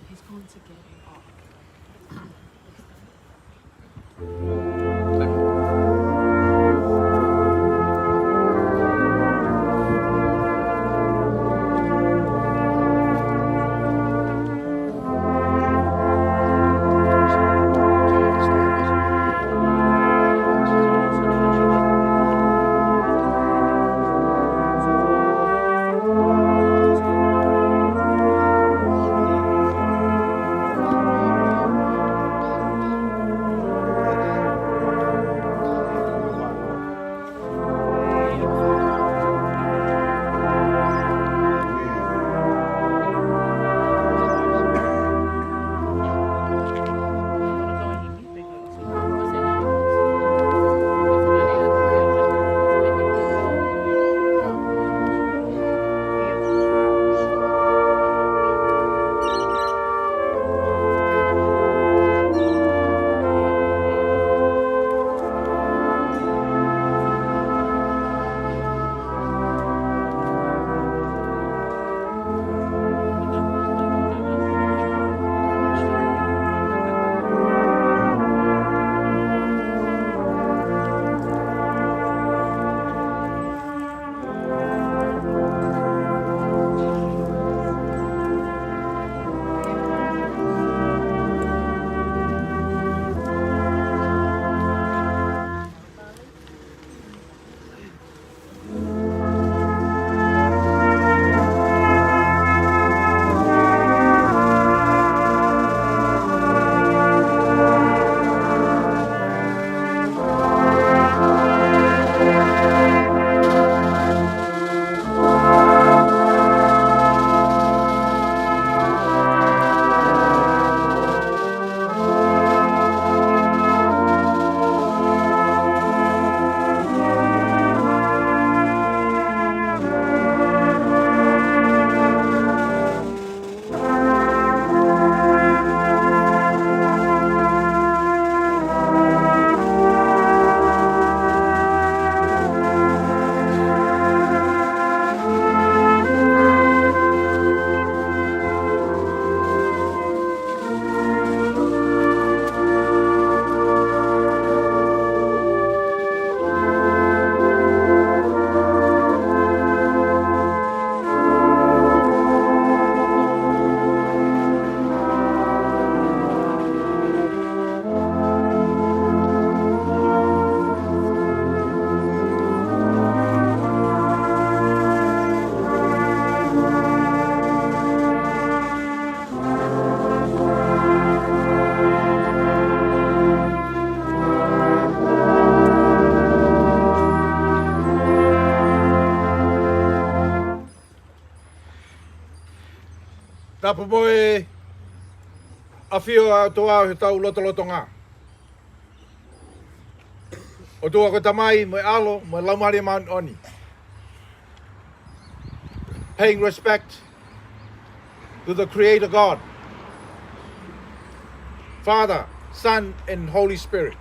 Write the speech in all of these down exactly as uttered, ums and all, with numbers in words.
He's going to get it. Tapu mo e ʻafio ʻa e ʻOtua ʻi hotau lotolotonga. ʻOtua ko e Tamai, mo e ʻAlo, mo e Laumālie Māʻoniʻoni. Paying respect to the Creator God, Father, Son, and Holy Spirit.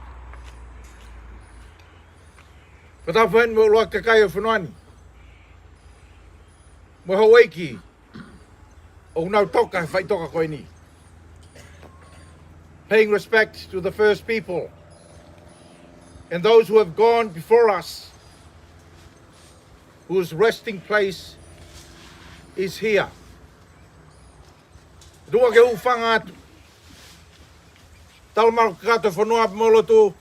Ko e tapu heni mo e ʻuluaki kakai ʻo e fonua ni, mo e houʻeiki ʻoku nau toka he faʻitoka ko eni. Paying respect to the first people and those who have gone before us, whose resting place is here. Tuku ke u hūfanga atu. Talamai kakato e fonua pea mo e lotu.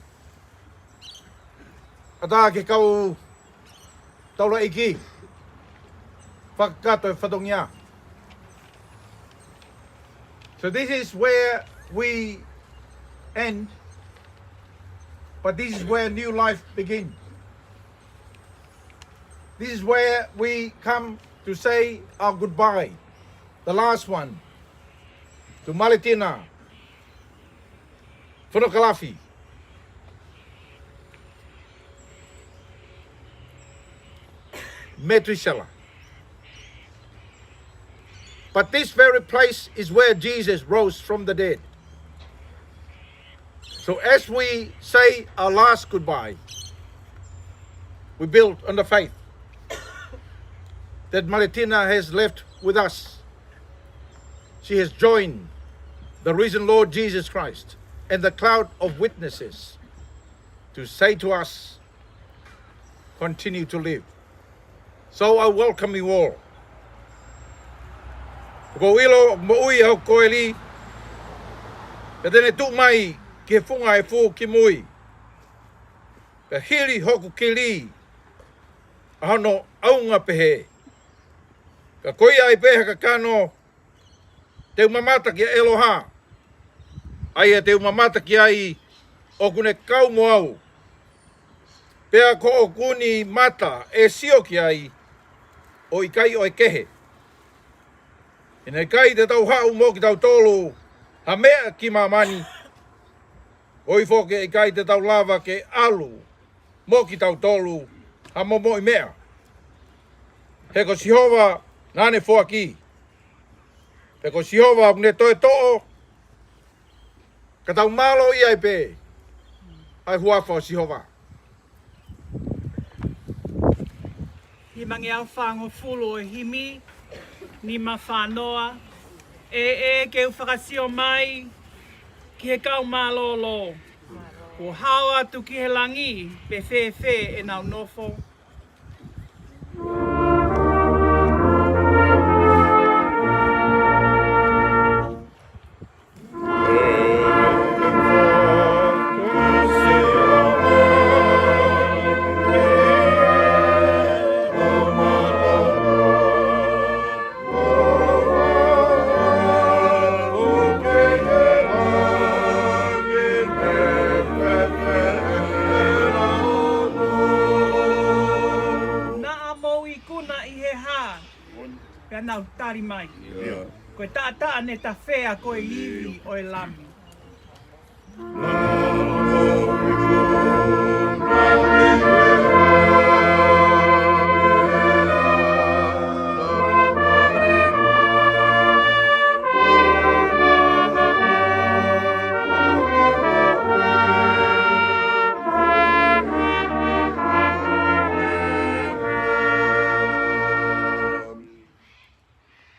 ʻAtā ki he kau taulaʻeiki fakakakato e fatongia. So this is where we end, but this is where new life begins. This is where we come to say our goodbye, the last one, to Malitina Fonokalafi Metusela. But this very place is where Jesus rose from the dead. So as we say our last goodbye, we build on the faith that Malitina has left with us. She has joined the risen Lord Jesus Christ and the cloud of witnesses to say to us, "Continue to live." So I welcome you all. Ko e ʻilo ʻoku moʻui ʻa hoku koeli, pea te ne tuʻu mai ki he funga efu kimui. Pea hili hoku kili ʻa hono ʻaunga pehē. Ka ko ia ai pē ha kakano, te u mamata kia ʻEloha, ʻa ia te u mamata ki ai ʻoku ne kau mo au. Pea ko ʻoku ni mata ʻe sio ki ai, ʻo ʻikai ʻo e kehe. He naʻe ʻikai te tau haʻu mo kitautolu ha meʻa ki māmani, ʻo ʻikai foki ʻikai te tau lava ke ʻalu mo kitautolu ha momoʻi meʻa. He ko Sihova naʻa ne foaki. He ko Sihova ʻoku ne toe toʻo. Ka tau mālōʻia ai pē ʻa e huafa ʻo Sihova. Himi ngeau fāngofulu ʻo e himi, nima fā noa. ʻE, ʻe, ke u fakasio mai ki he kau mālōlō. Kuo hao atu ki he langi, pe fēfē ʻenau nofo. Naʻa mou ikuna ʻi he hā, pea nau tali mai. Ko e taʻataʻa ne tafea ko e ivi ʻo e Lami.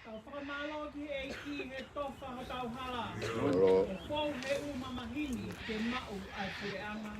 Tau fakamālō ki he ʻEiki he tofa hotau hala. ʻO pou he ʻū mamahi ni ke maʻu ʻa e puleʻanga.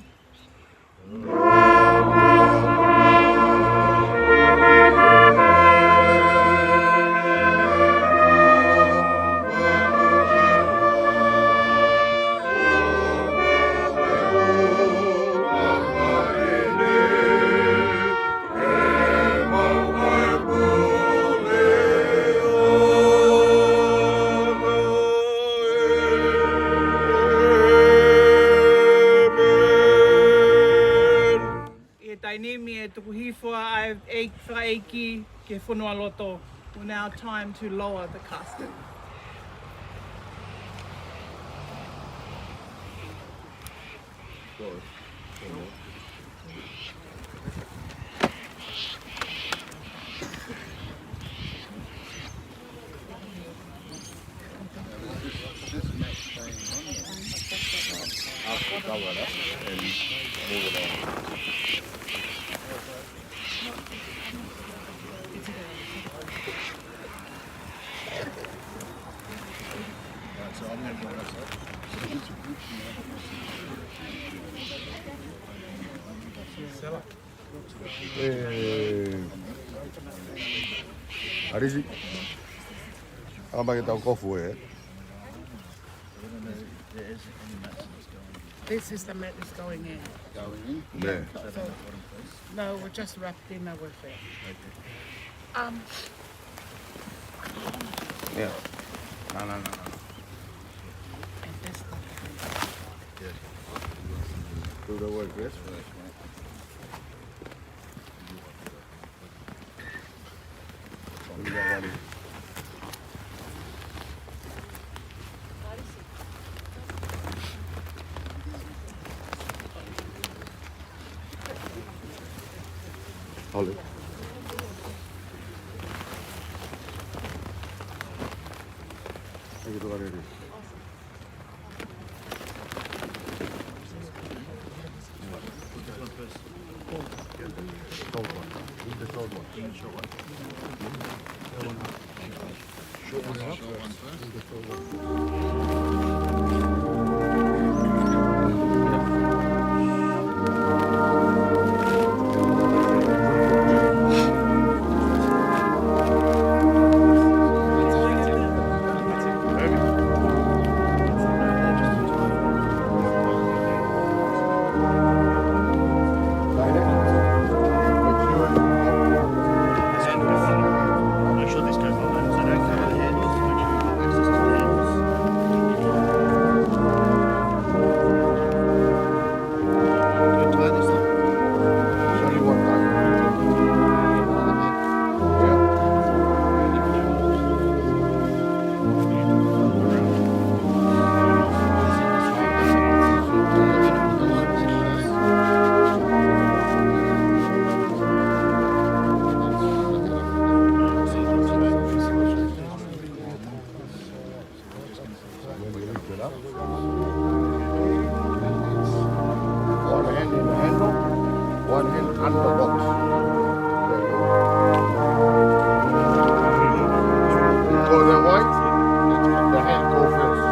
ʻI he taimi ni ʻe tuku hifo ʻa e ʻEiki, fakaʻeiki ki he fonualoto. Well, now time to lower the casket. Eh, Arisi, ala mai ke tau kofu, eh. This is the mat that's going in. Going in? Yeah. So, no, we're just wrapped in with it. Um, Yeah. No, no, no, no, no. And this stuff. Yeah. Do the work, yes? Holly. Thank you. Short one. Leave the short one. Short one. Short one first. One hand in the handle, one hand on the box. Because the white, the hand go first.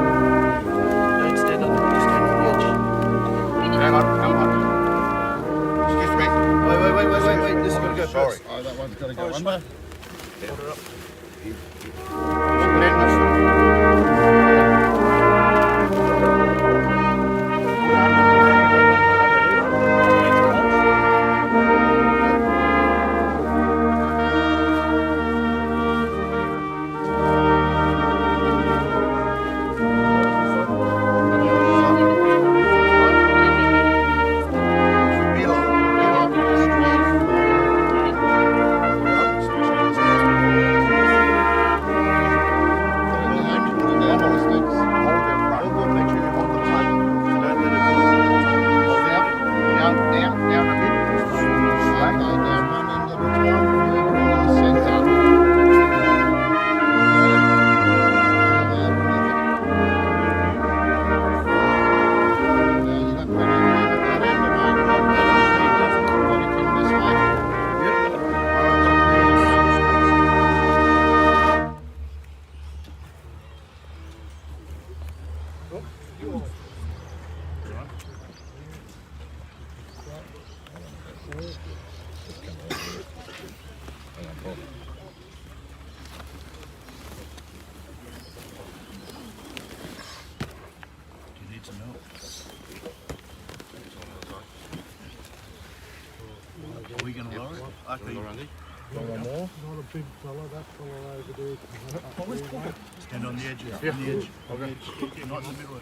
Don't stand on the, stand on the edge. Hang on, hang on. Excuse me. Wait, wait, wait, wait, wait, wait. This is gonna go first. Sorry. Oh, that one's gotta go under. Hold it up. Are we gonna lower it? Okay. One more. Not a big fella, that fella over there. Stand on the edge, on the edge, on the edge. Not in the middle.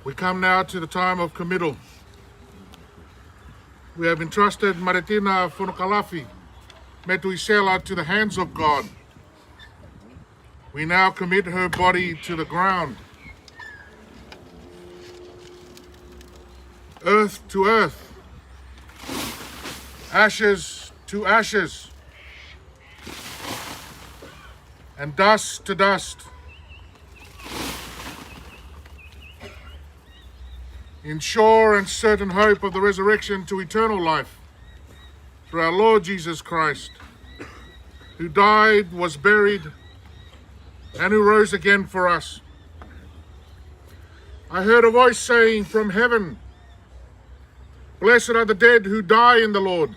We come now to the time of committal. We have entrusted Maretina Fonokalafi Metuisela to the hands of God. We now commit her body to the ground. Earth to earth, ashes to ashes, and dust to dust. In sure and certain hope of the resurrection to eternal life through our Lord Jesus Christ, who died, was buried, and who rose again for us. I heard a voice saying from heaven, "Blessed are the dead who die in the Lord."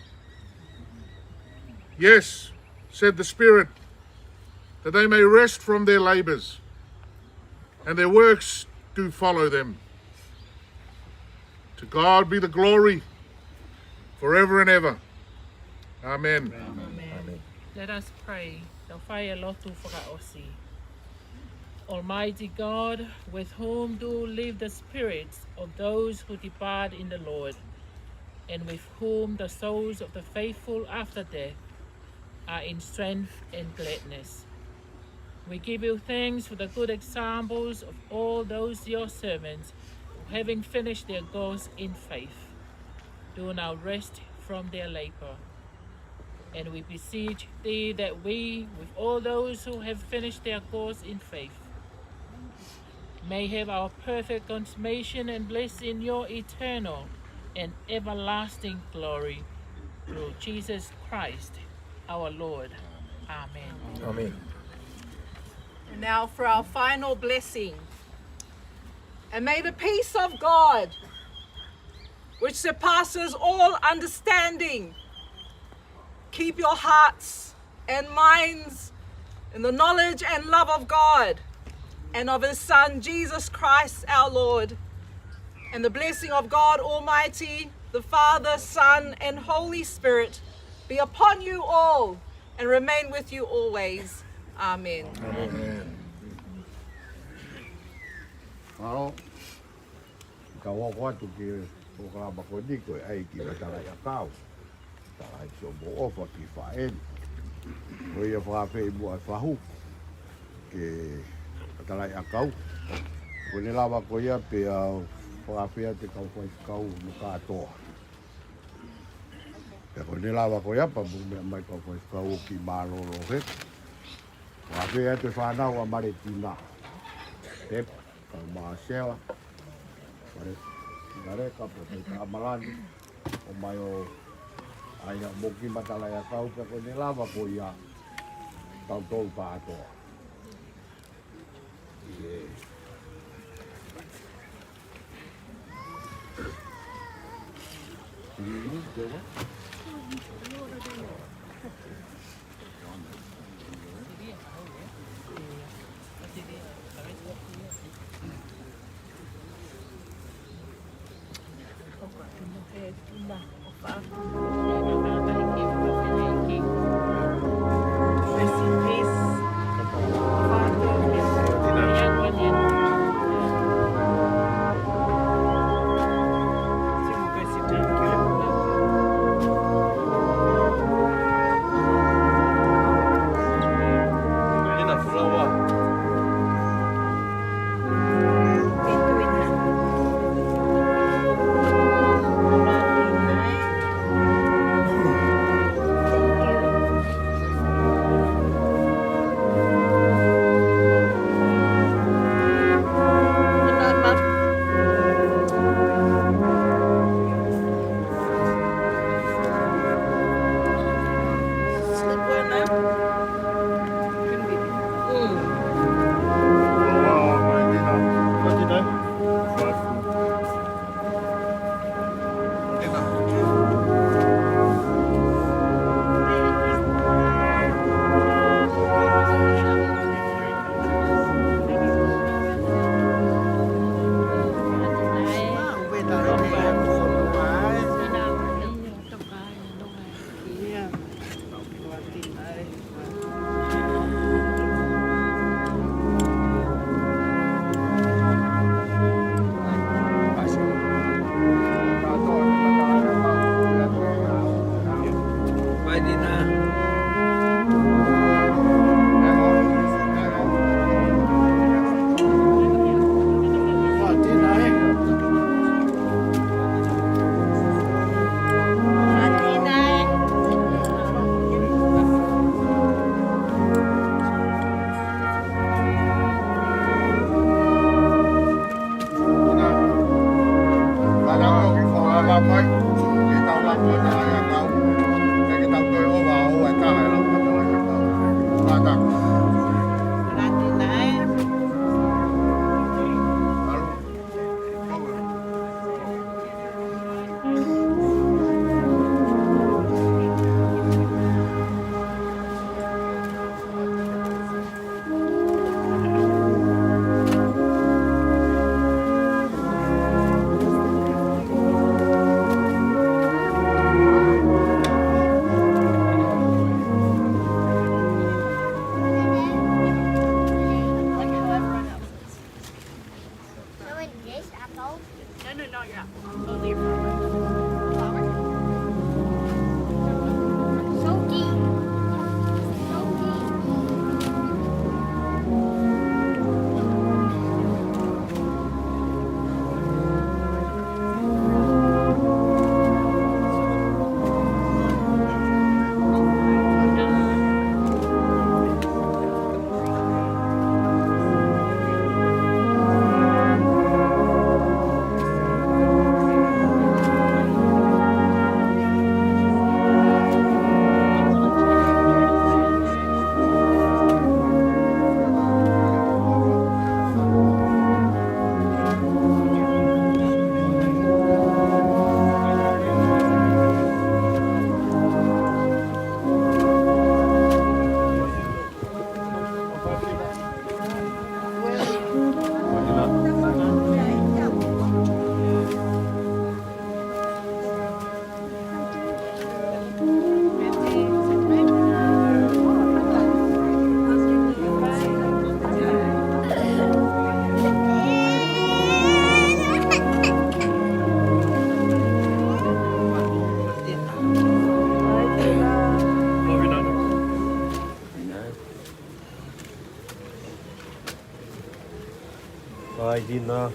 "Yes," said the Spirit, "that they may rest from their labors, and their works do follow them." To God be the glory forever and ever. Amen. Amen. Let us pray. Tau fai e lotu fakaʻosi. Almighty God, with whom do live the spirits of those who depart in the Lord, and with whom the souls of the faithful after death are in strength and gladness. We give you thanks for the good examples of all those your servants who, having finished their course in faith, do now rest from their labor. And we beseech thee that we, with all those who have finished their course in faith, may have our perfect consummation and bless in your eternal and everlasting glory. Through Jesus Christ, our Lord. Amen. Amen. And now for our final blessing. And may the peace of God, which surpasses all understanding, keep your hearts and minds in the knowledge and love of God and of his Son, Jesus Christ, our Lord. And the blessing of God Almighty, the Father, Son, and Holy Spirit be upon you all and remain with you always. Amen. Amen. Mālō, ka hoko atu ki he polokalama ko eni ko e ʻai ki he matalaʻiʻakau. Tala ʻEiki Siosiua Moʻofa ki he faʻē ni. Ko ia fakaafeʻi muʻa e fahu ki he matalaʻiʻakau. Ko ʻene lava ko ia pea fakaafeʻi atu e kau faifekau mo kātoa. Pea ko ʻene lava ko ia pea mou meʻa mai kau faifekau ʻo kiʻi mālōlō hake. Fakaafeʻi atu e fānau ʻa Maletina. Pep. Kau Māsela, Mare-, Mareka, pea mo Tamalani, ʻomai ʻo ʻai haʻamou kiʻi matalaʻiʻakau pea ko ʻene lava ko ia tautolu kātoa. ʻIo. Dina.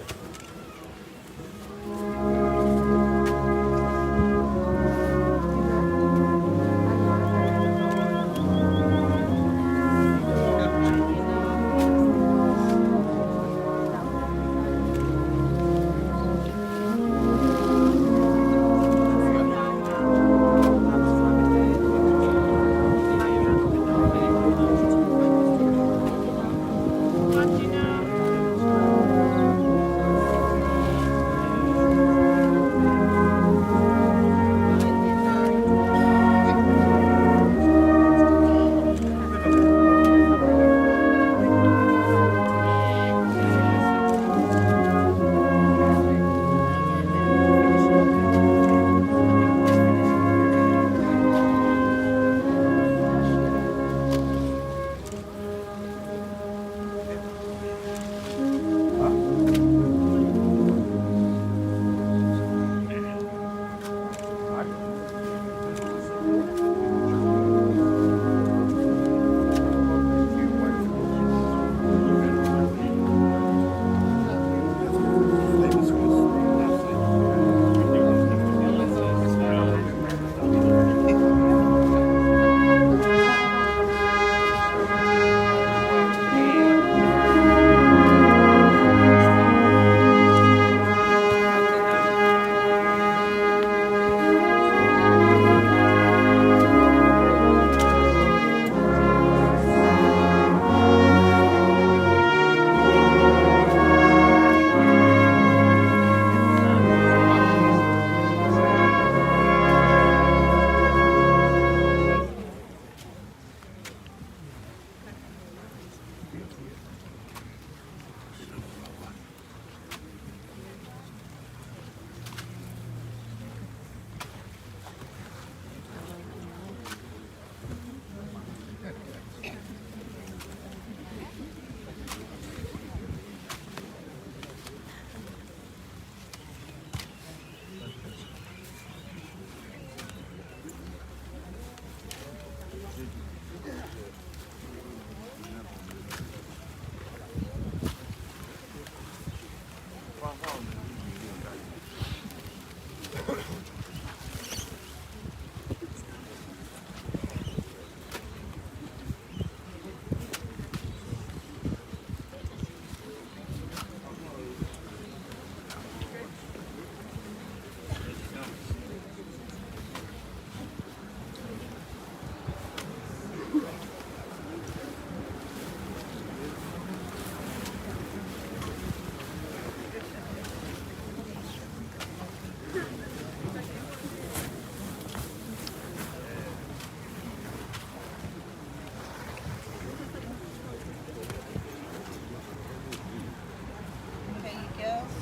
Okay, you girls.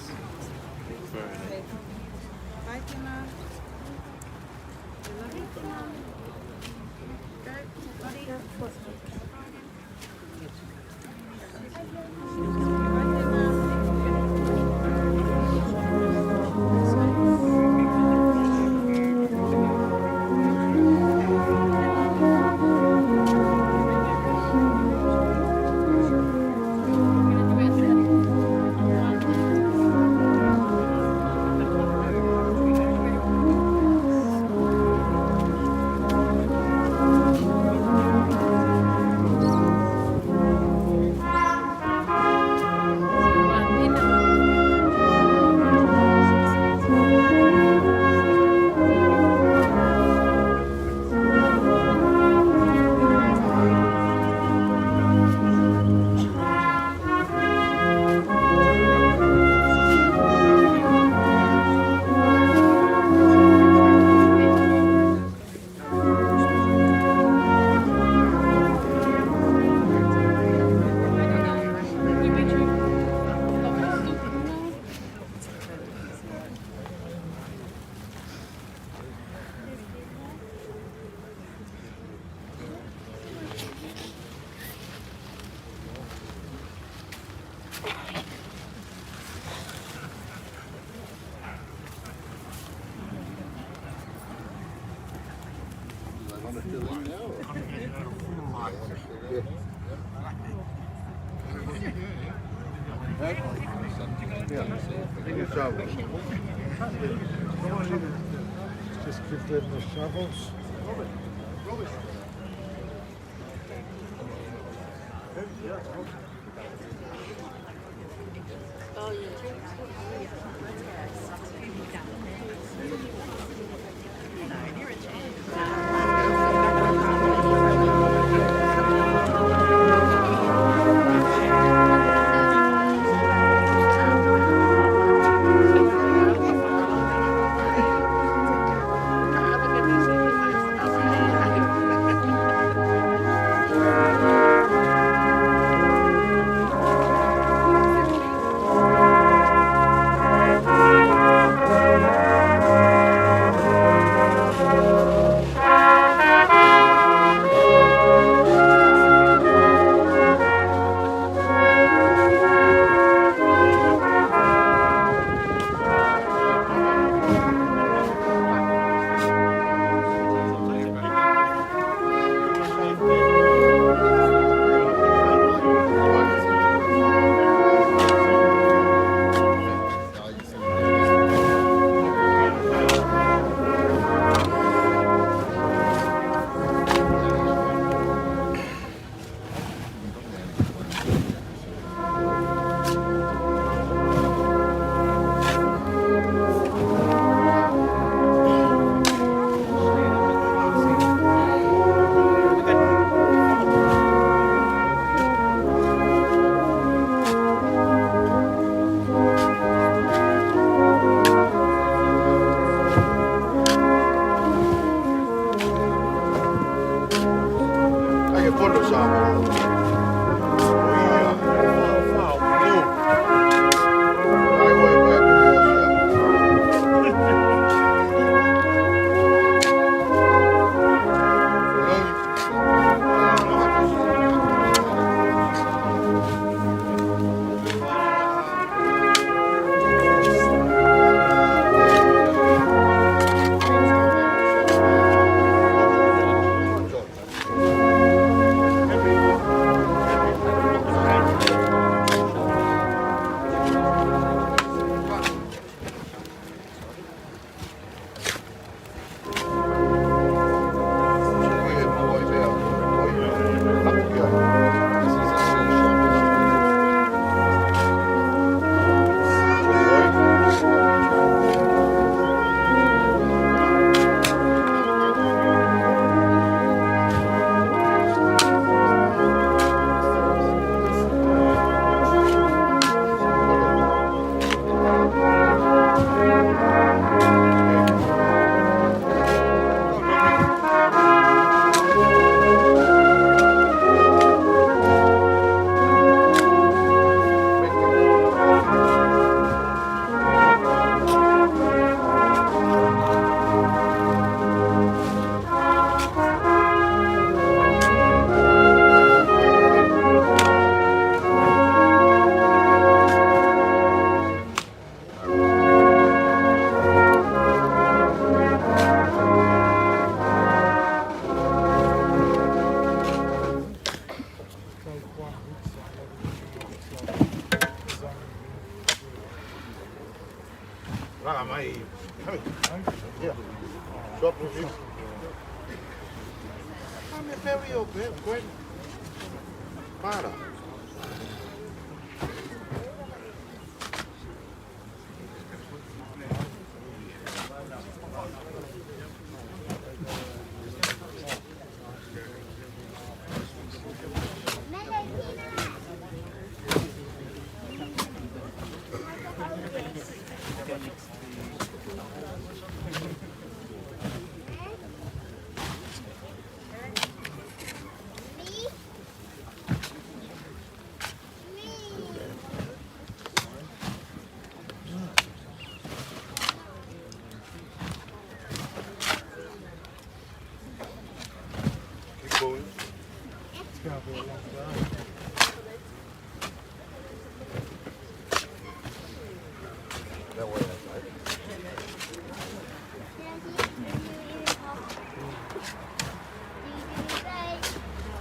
Bye, Tina. Love you, Tina. Go. Love you. Just give them the shovels. Langa mai. Hai. Ia. Sua pusi. Ame feo io pe, koe. Para. Keep going. It's gonna be a long drive. That way, that's right.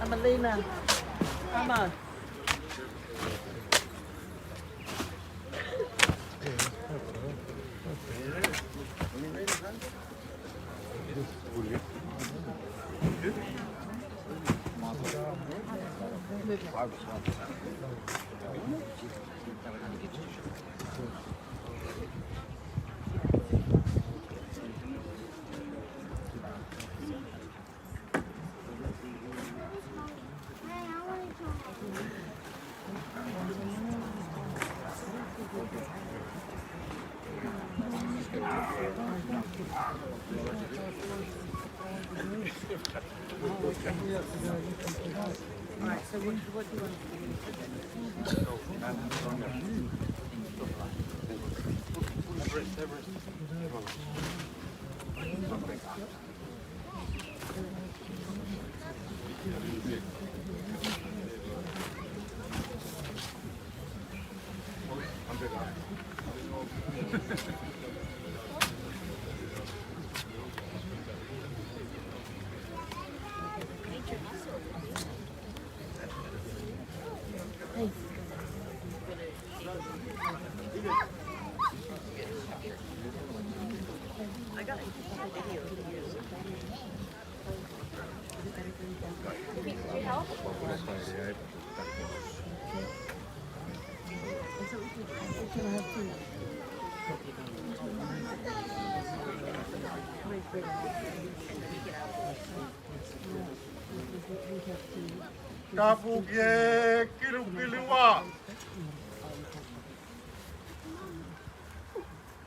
Amalina. Ama. Tapu ki he Kilukilua,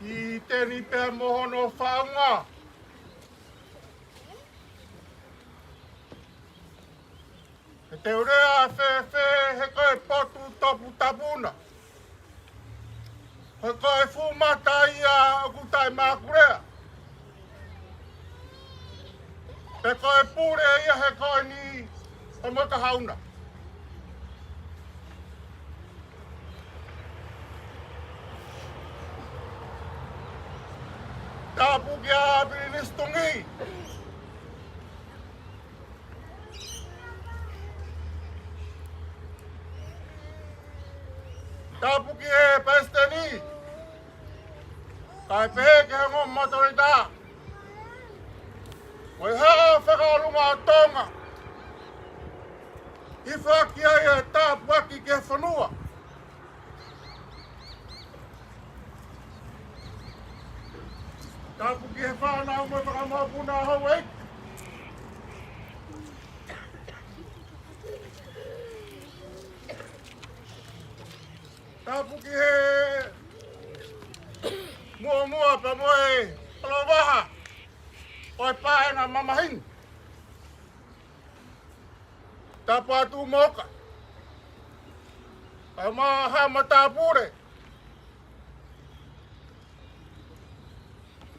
ʻi Teni pea mo hono faʻunga. He te u lea fēfē he ko e potu toputapu na? He ko e fuʻu mata ia ʻoku taʻemakulea. Pe ko e pule ia he ko eni ʻo Motuʻa Hauna. Tapu kia Pilinisi Tungi. Tapu ki he Palesiteni, kae pehē ki he ongo Mōtolita. Ko e hā fakaʻolunga ʻo Tonga, ʻi he foaki ai e tāpuaki ki he fonua. Tapu ki he fānau mo e fanga mokopuna houʻeiki. Tapu ki he muʻomuʻa pea mo e ʻalovaha ʻo e paenga mamahi ni. Tapu atu Moka, ʻa e maha matāpule,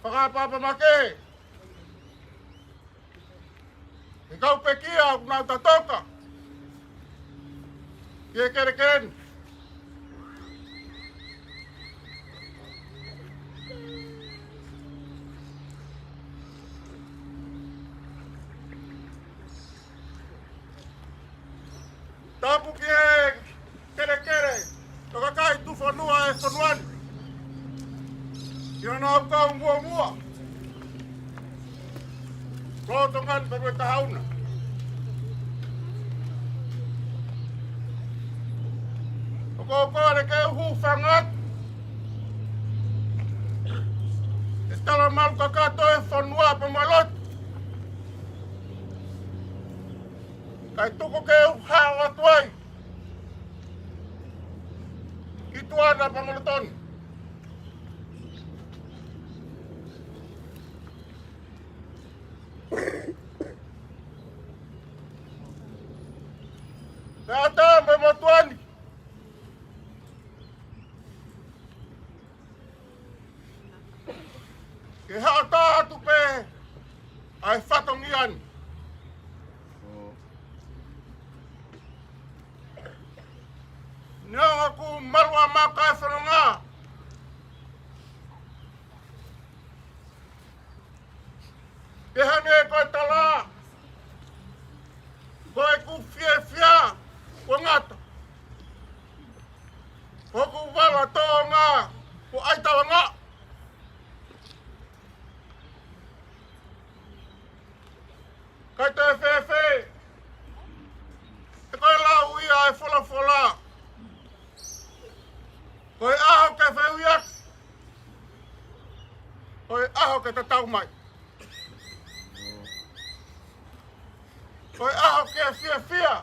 fakaʻapaʻapa makehe, he kau pekia ʻoku nau tatoka ki he kelekele ni. Tapu ki he kelekele ʻo e kakai tuʻufonua ʻo e fonua ni, ʻi honau kau muʻomuʻa, lolotonga ni pea mo e Tahauna. ʻOku ou kole ke u hūfanga atu he talamalu kakato ʻo e fonua pea mo e lotu, kae tuku ke u hao atu ai ki tuʻa na pea mo loto na. Pea ʻatā mo e motuʻa ni ke haʻu atu pē ʻa e fatongia ni. Neongo ʻoku malu ʻa Maka e fononga, pehē ange ko e tala, ko ʻeku fiefia kuo ngata, ko hoku vala tōʻonga kuo ʻai tauangaʻa. Kae toe fē mai. Ko e ʻaho ke fiefia.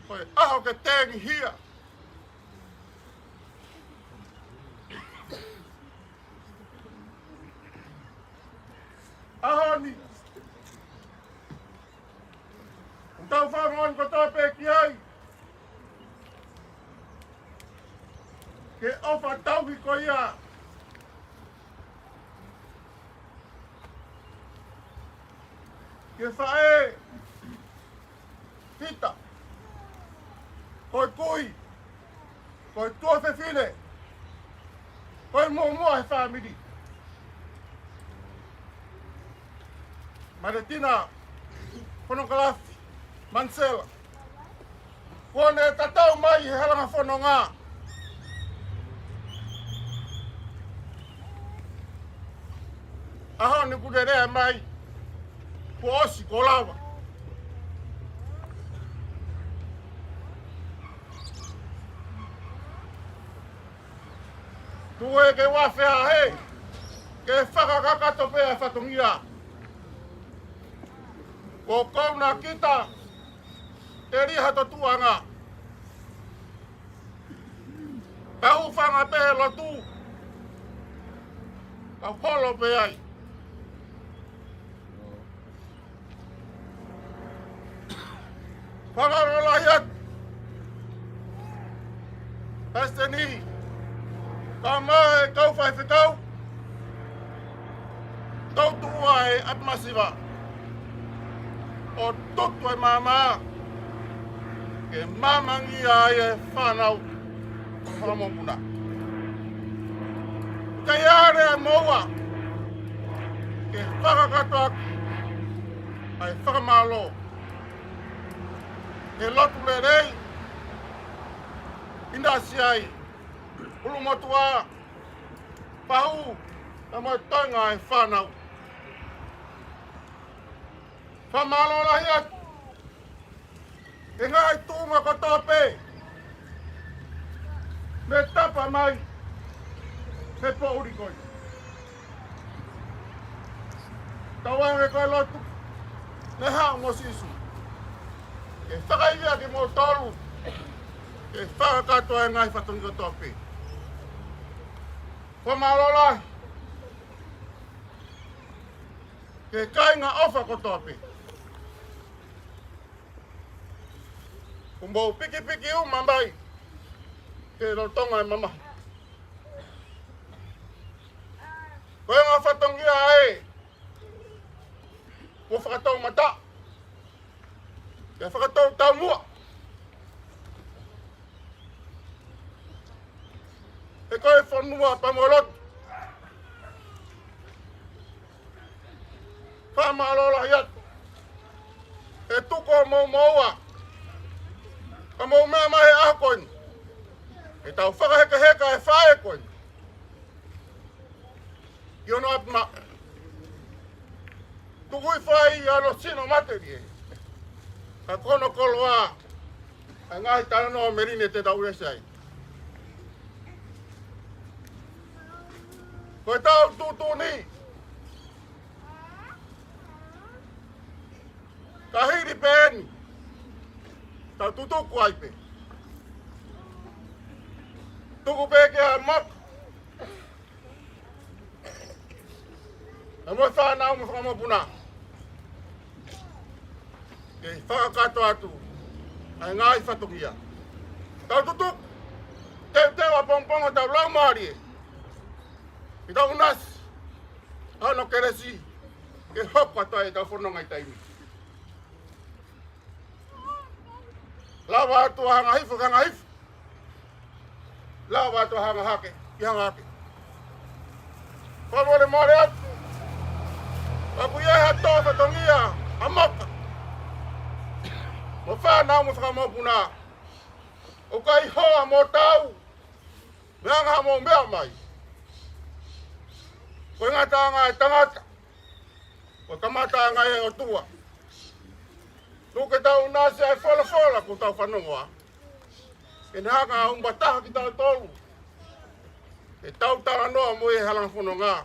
Ko e ʻaho ke tengihia. ʻAho ni, ʻoku tau fanongo kotoa pē ki ai, ki he ʻofa tauhi ko ia ki he faʻē Pita, ko e kui, ko e tuofefine, ko e muʻomuʻa he fāmili. Maletina Fonokalafi Manisela, kuo ne tatau mai he halanga fononga. ʻAho ni kuo ne lea mai, kuo ʻosi kuo lava. Tuku ke u feʻao he, ke fakakakato pē ʻa e fatongia. Ko kouna kita, telia ha totuʻanga. Ka hūfanga pē he lotu, ka holo pē ai. Fakamālō lahi atu Palesiteni, kae ʻumaʻā e kau faifekau, tautua e ʻapi masiva ʻo tutu e maama ke maamangia ai e fānau ʻo e mokopuna. Kae ʻai ʻe moua ke fakakakato ʻaki ʻa e fakamālō he lotu lelei, ʻinasi ai ʻulumotuʻa, pahū, pea mo e toenga e fānau. Fakamālō lahi atu he ngaahi tuʻunga kotoa pē ne tapa mai he poʻuli ko eni. Tauange ko e lotu ne haʻu mo Sīsū ke fakaivia kimoutolu, ke fakakakato e ngaahi fatongia kotoa pē. Fakamālō lahi ki he kāinga ʻofa kotoa pē. Kuo mou pikipiki uma mai ke lolotonga e mamahi. Ko e ngaahi fatongia ē, kuo fakatoumataʻu, pea fakatoutaumuʻa. He ko e fonua pea mo e lotu. Fakamālō lahi atu he tuku hoʻomou moʻua, ka mou meʻa mai he ʻaho ko eni, ke tau fakahekeheka e faʻē ko eni ʻi hono ʻapi maʻu. Tuku hifo ai ʻa hono sino matelie, ka ko hono koloa ʻa e ngaahi talanoa ʻo Melini te tau ʻulesi ai. Ko ʻetau tuʻutuʻuni, ka hili pē eni, tau tutuku ai pē. Tuku pē ke ʻa Maka pea mo e fānau mo e fanga mokopuna ke fakakakato atu ʻa e ngaahi fatongia. Tau tutuku, teuteu ʻapongipongi hotau laumālie, ke tau ʻinasi ʻa hono kelesi ke hoko atu ai ʻetau fononga ʻi taimi. Lava atu ʻa hanga hifo ki hanga hifo. Lava atu ʻa hanga hake ki hanga hake. Fakamolemole atu, ʻoku ʻi ai ha tō fatongia ʻa Maka mo e fānau mo e fanga mokopuna ʻoku ʻikai hoa mo tau, meʻa ʻanga mo meʻa mai. Ko e ngataʻanga e tangata, ko e kamataʻanga e ʻOtua. Tuku ke tau ʻinasi ʻa e folofola kuo tau fanongoa, ke ne hanga ʻo ʻumaʻā taha kitautolu ke tau talanoa mo e halanga fononga.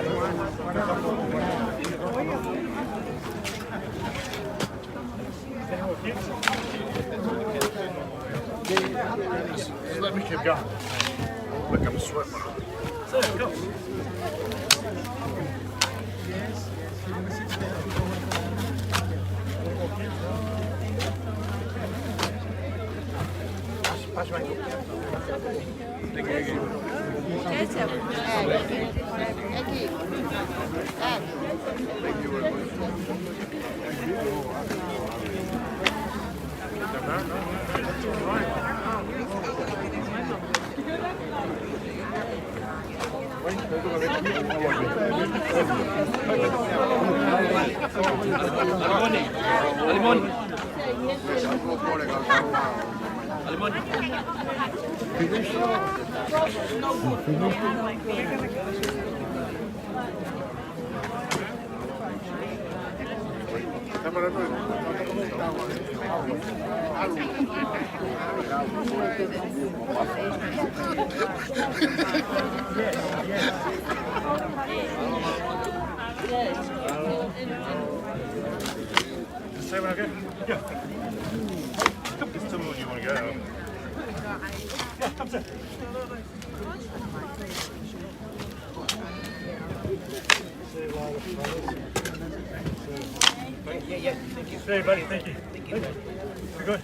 Just let me keep going. Look, I'm sweating. Say when I go. Yeah. Come, just tell me when you want to go. Yeah, come sit. Yeah, yeah, thank you. Hey, buddy, thank you. Thank you. You're good.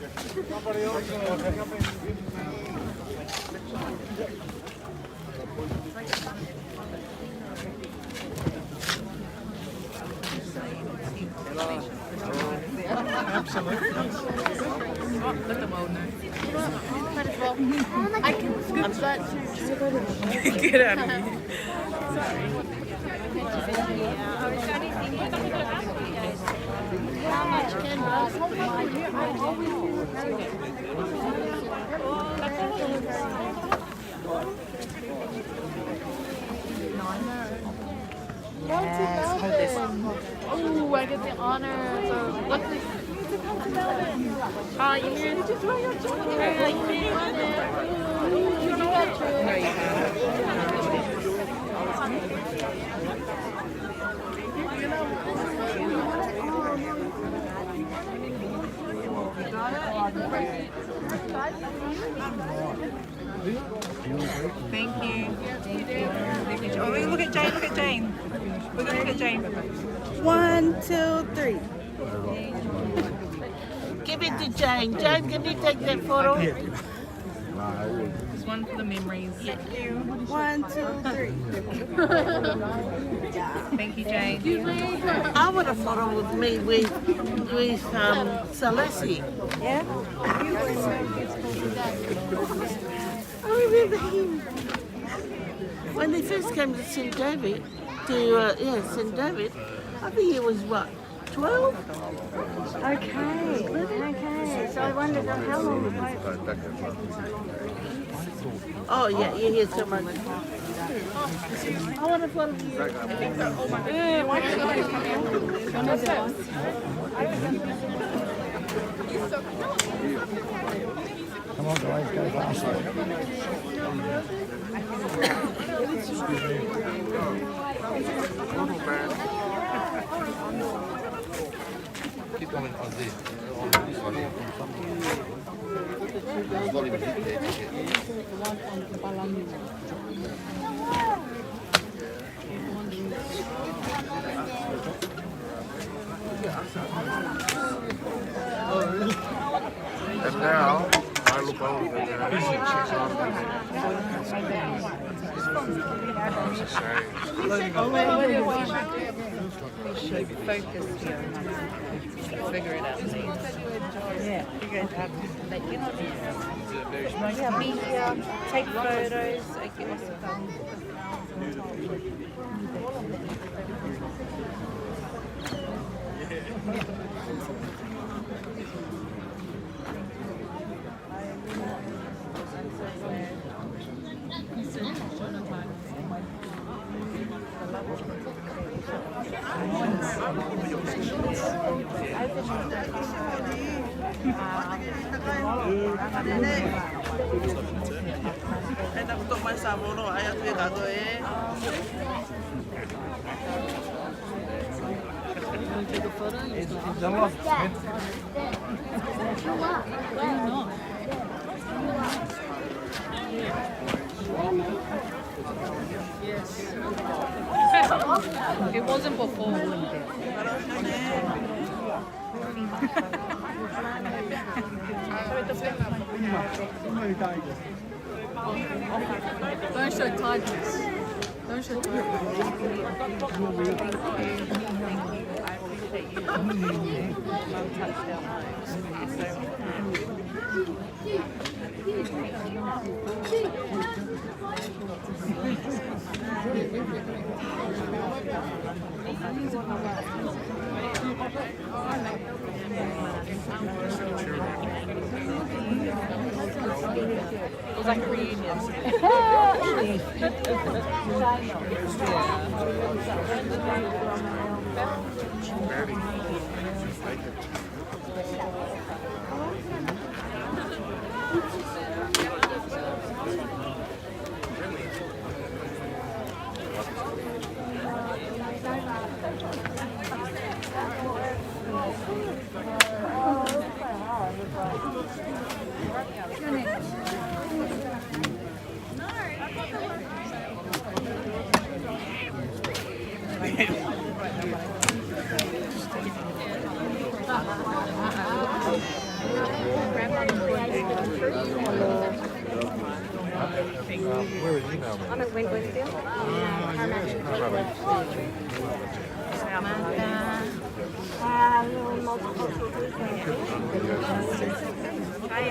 Absolutely. Let them all know. Might as well. I can scoop that. Get out of here. Sorry. How much can I? Yes, hope this. Oh, I get the honor. So, what's it? Hi, you here? Hi, you here? No, you can't. Thank you. Thank you. Thank you. Oh, look at Jane. Look at Jane. We're gonna look at Jane. One, two, three. Give it to Jane. Jane, can you take that photo? Just one for the memories. Thank you. One, two, three. Thank you, Jane. I want a photo with me with, with, um, Celeste. Yeah? I remember him. When they first came to Saint David, to, uh, yeah, Saint David, I think he was, what, twelve? Okay, okay. So I wondered how long it might. Oh, yeah, you hear so much. I want a photo of you. Come on, guys, go faster. Keep going on this. On this one. It's not even hit there, just yet. And now, I look over there. It's a shame. Should focus here and figure it out. Yeah. Yeah, be here, take photos. Wanna take a photo? Yes. It wasn't before. Don't show tiredness. Don't show tiredness. It was like a reunion. Where is he now? I'm at Wentworth Field.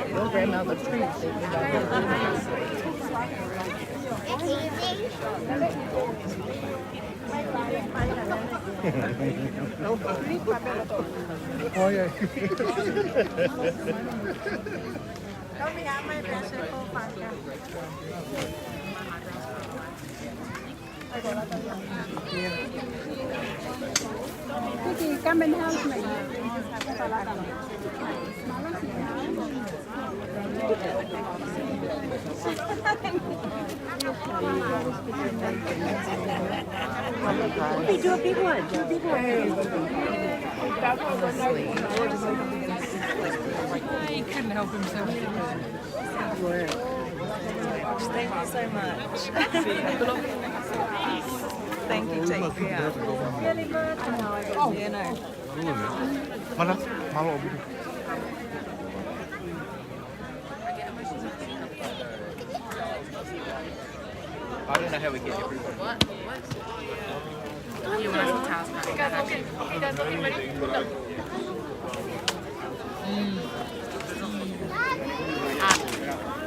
Your grandma looks pretty. Oh, yeah. Tell me how my best at Paul Parker. Vicky, come and help me. Hey, do a big one. Do a big one. He couldn't help himself. Thank you so much. Thank you, take care. Really good. Yeah, no. Mana? Mālō ʻaupito. I don't know how we get everyone. What? What? You want some towels? You guys okay? You guys okay, buddy? Mm. Ah,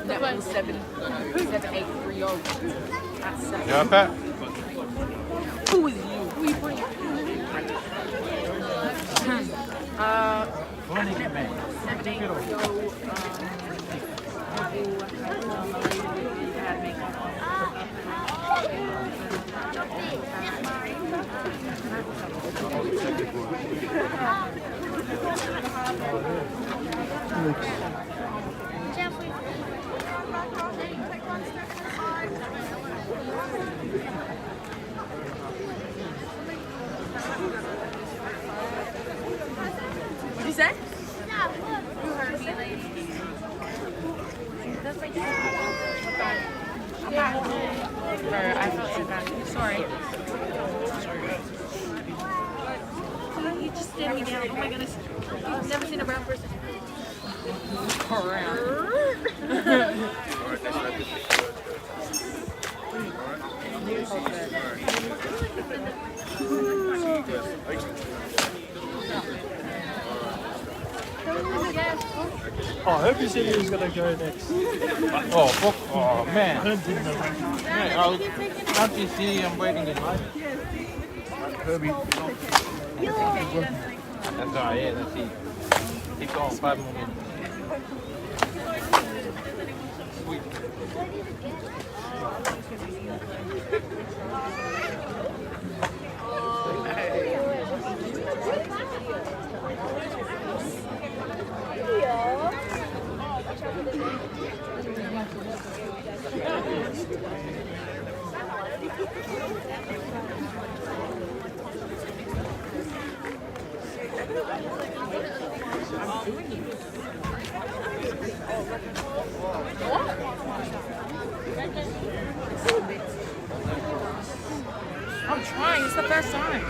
that was seven, seven, eight, three, oh. That's seven. You want that? Who is you? Who you playing? Uh, What'd you say? You heard me, lady. That's right there. Or I felt so bad. Sorry. Oh, he just stared me down. Oh my goodness. I've never seen a brown person. Brown. Oh, I hope you said he was gonna go next. Oh, fuck. Oh, man. I didn't know that. Yeah, I'll, can't you see I'm waiting in line? Herbie. That's all right, yeah, that's it. Keep going, five more minutes. Sweet. I'm trying. It's the first time.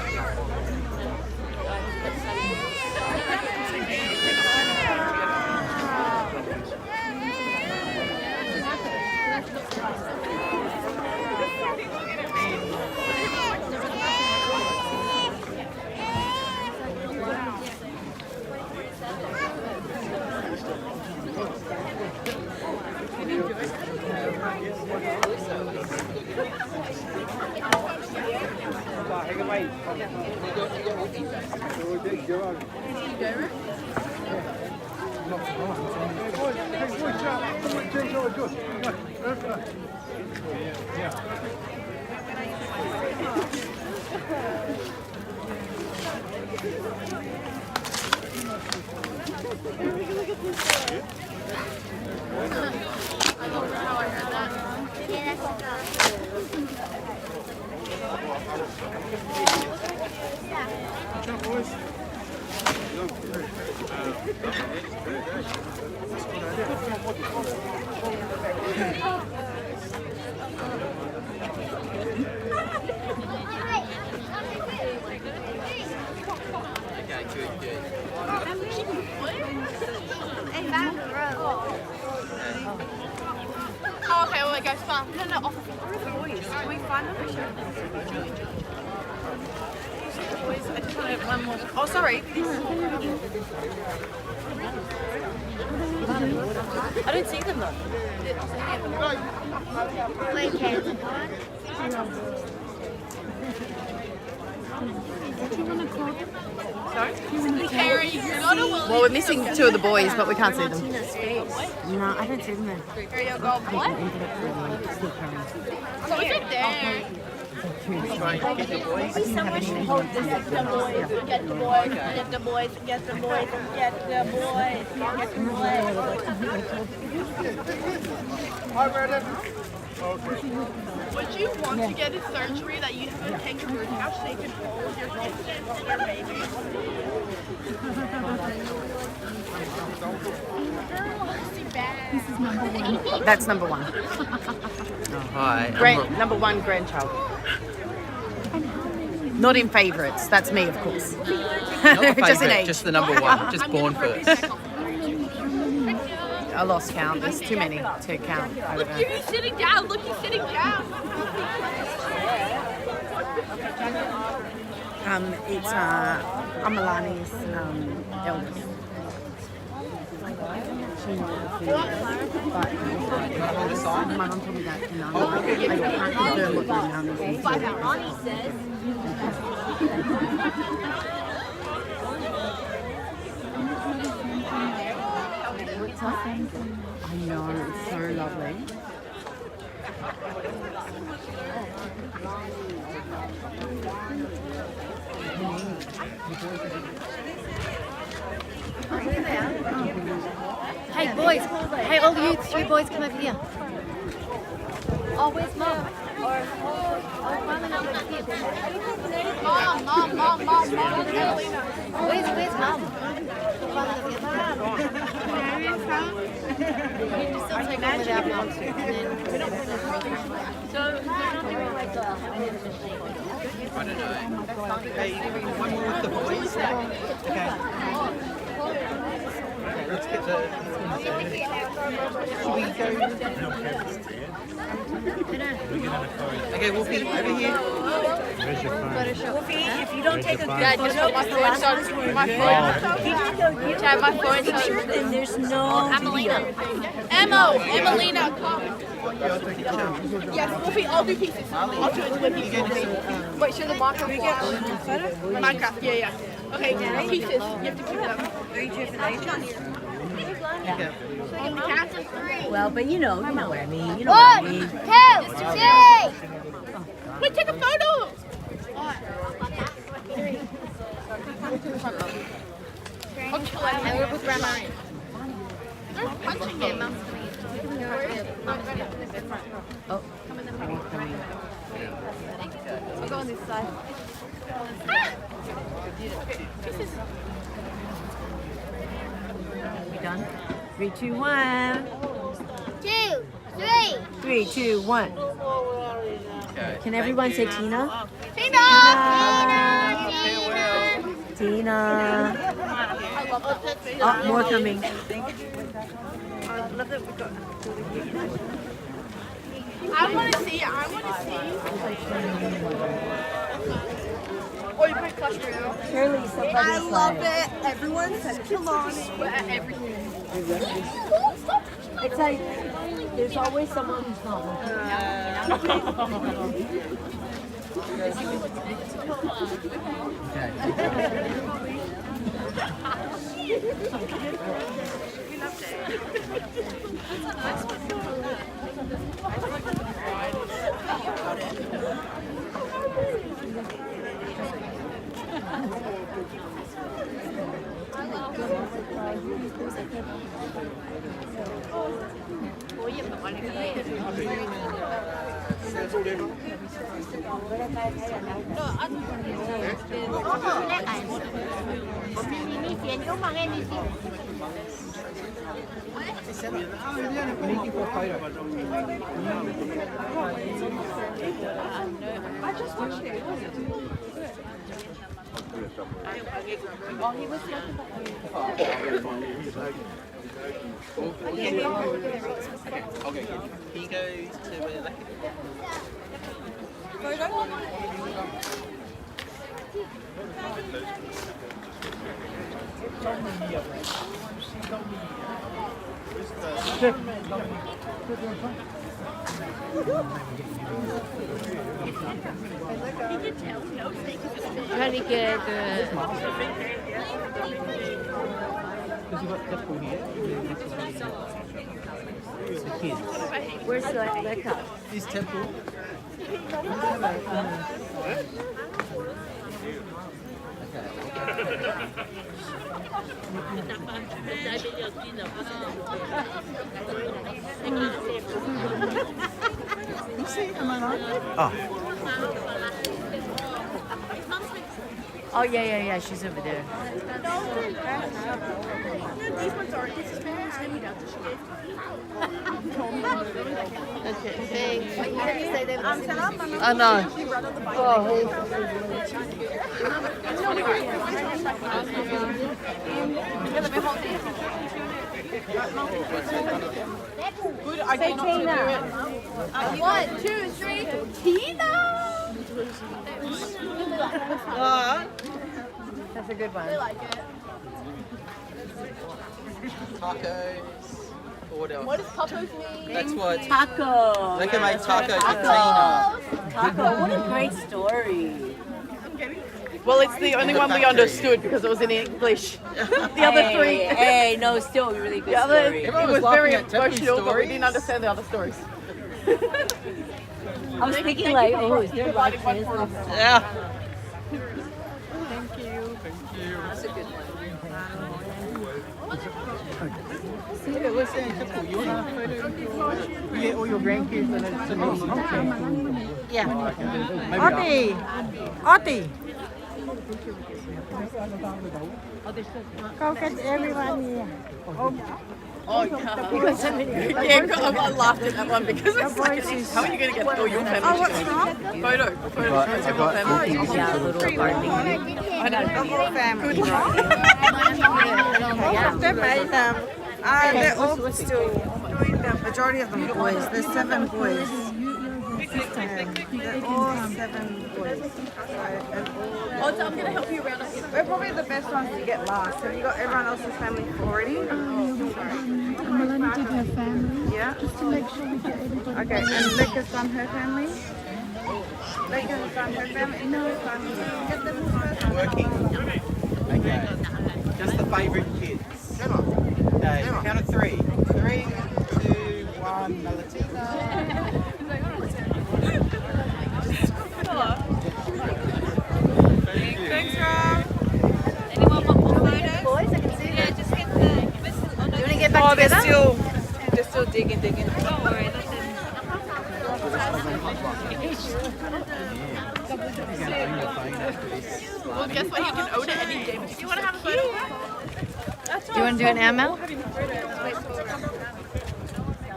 Oh, okay, well, it goes far. No, no, off. Where are the boys? Can we find them? Boys, I just want to have one more. Oh, sorry. I don't see them, though. Wait, Kate. What do you want to call them? Sorry? Well, we're missing two of the boys, but we can't see them. No, I don't see them there. There you go, boy. So is it there? Someone should hold this. Get the boys, get the boys, get the boys, get the boys, get the boys. Hi, Brandon. Would you want to get a surgery that you have a kangaroo pouch so you can hold your kids and your babies? Girl, this is bad. That's number one. Oh, hi. Grand, number one grandchild. Not in favorites. That's me, of course. Not the favorite, just the number one. Just born first. I lost count. There's too many to count. I don't know. Look, he's sitting down. Look, he's sitting down. Um, it's uh, Amalani's um, eldest. But my mum told me that, and um, I can't confirm what the amount is. But Ronnie says I know, it's so lovely. Hey, boys. Hey, all you three boys, come over here. Oh, where's Mum? Or, oh, find another kid. Mom, Mom, Mom, Mom, Mom. Where's, where's Mum? Find another kid. You just still take one without Mum. And then, so, I don't know. Hey, one more with the boys. Okay. Okay, let's get the. Should we go? Okay, Wolfie, over here. Where's your phone? Wolfie, if you don't take a good photo, my phone, my phone. Chad, my phone, picture, then there's no Amelina. Emo, Emelina, come. Yes, Wolfie, I'll do pieces. I'll do it with you. Wait, show the Minecraft. Minecraft, yeah, yeah. Okay, pieces. You have to pick them. Rejuvenation. Yeah. On the count of three. Well, but you know, you know what I mean. You know what I mean. One, two, three. Wait, take a photo. I'll chill out. I work with Grandma. They're punching me. Mom's coming. Mom's coming. Oh, I'm coming. I'll go on this side. Ah! We done? Three, two, one. Two, three. Three, two, one. Okay, can everyone say Tina? Tina! Tina! Tina! Oh, more coming. I love that we got. I want to see. I want to see. Oh, you put Shirley, I love it. Everyone says Trelawney. Swear at everything. It's like there's always someone who's not looking. Okay, okay. Can you go to where that Trying to get the, where's the, the cup? This temple. Oh. Oh, yeah, yeah, yeah, she's over there. Okay, thanks. Oh, no. Oh, hey. Good, I did not do it. One, two, three, Tina! That's a good one. They like it. Tacos. Or what else? What does tacos mean? That's what. Taco. Look at my taco container. Taco. What a great story. Well, it's the only one we understood because it was in English. The other three. Hey, hey, no, still a really good story. Everyone was very emotional, but we didn't understand the other stories. I was thinking, like, oh, is there a lot of translation? Yeah. Thank you. Thank you. That's a good one. See, they were saying, yeah, all your grandkids and it's amazing. Yeah. Auntie. Auntie. Go get everyone here. Oh, yeah. Oh, yeah. Because, yeah, I, I laughed at that one because it's like, how are you gonna get all your family together? Photo, photo, photo, family. Yeah, a little party. I know. The whole family. Good luck. Most of them are, um, uh, they're all still doing the majority of them boys. There's seven boys. Um, they're all seven boys. So, and all Oh, so I'm gonna help you around. We're probably the best ones to get last. Have you got everyone else's family already? Um, Melanie did her family. Yeah. Just to make sure we get everybody. Okay, and Becca's done her family? Becca's done her family? No. Get them first. Working. Okay. Just the favourite kids. Okay, count of three. Three, two, one, Melody. Thanks, Rob. Anyone want more photos? Boys, I can see. Yeah, just get the, you wanna get back together? Oh, they're still, they're still digging, digging. Don't worry, that's it. Well, guess what? You can own it any day. Do you wanna have a photo? Do you wanna do an M L?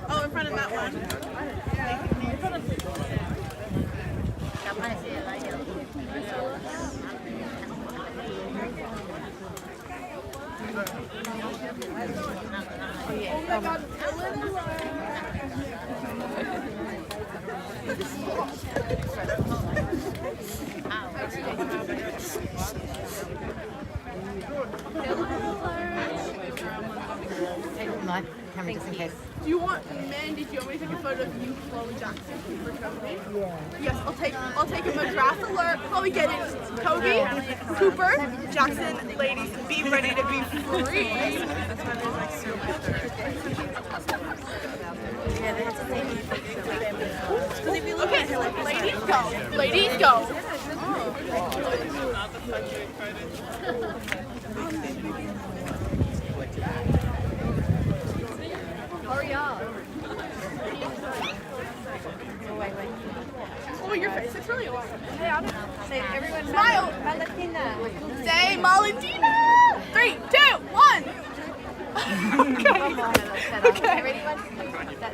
Oh, in front of that one. Mike, camera just in case. Do you want, Mandy, do you want me to take a photo of you, Chloe Jackson, for company? Yeah. Yes, I'll take, I'll take a Madras alert. Chloe, get it. Kobe, Cooper, Jackson, ladies, be ready to be free. Okay, ladies go. Ladies go.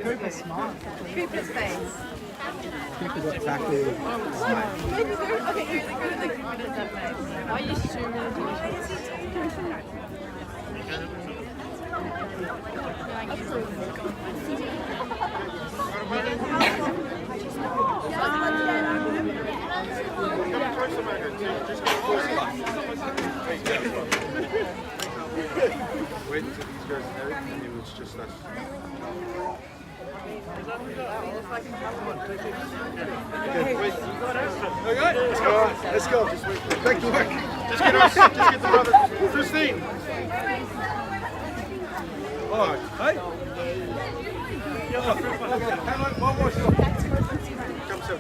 Cooper's smart. Cooper's face. Cooper's exactly smart. Maybe go, okay, go, go, go, go, go, go. Why are you zooming? Wait until these guys inherit, and then it's just us. All right, let's go. Back to work. Just get us, just get the brother. Christine. All right. Hey. Hang on, one more shot. Come, sir.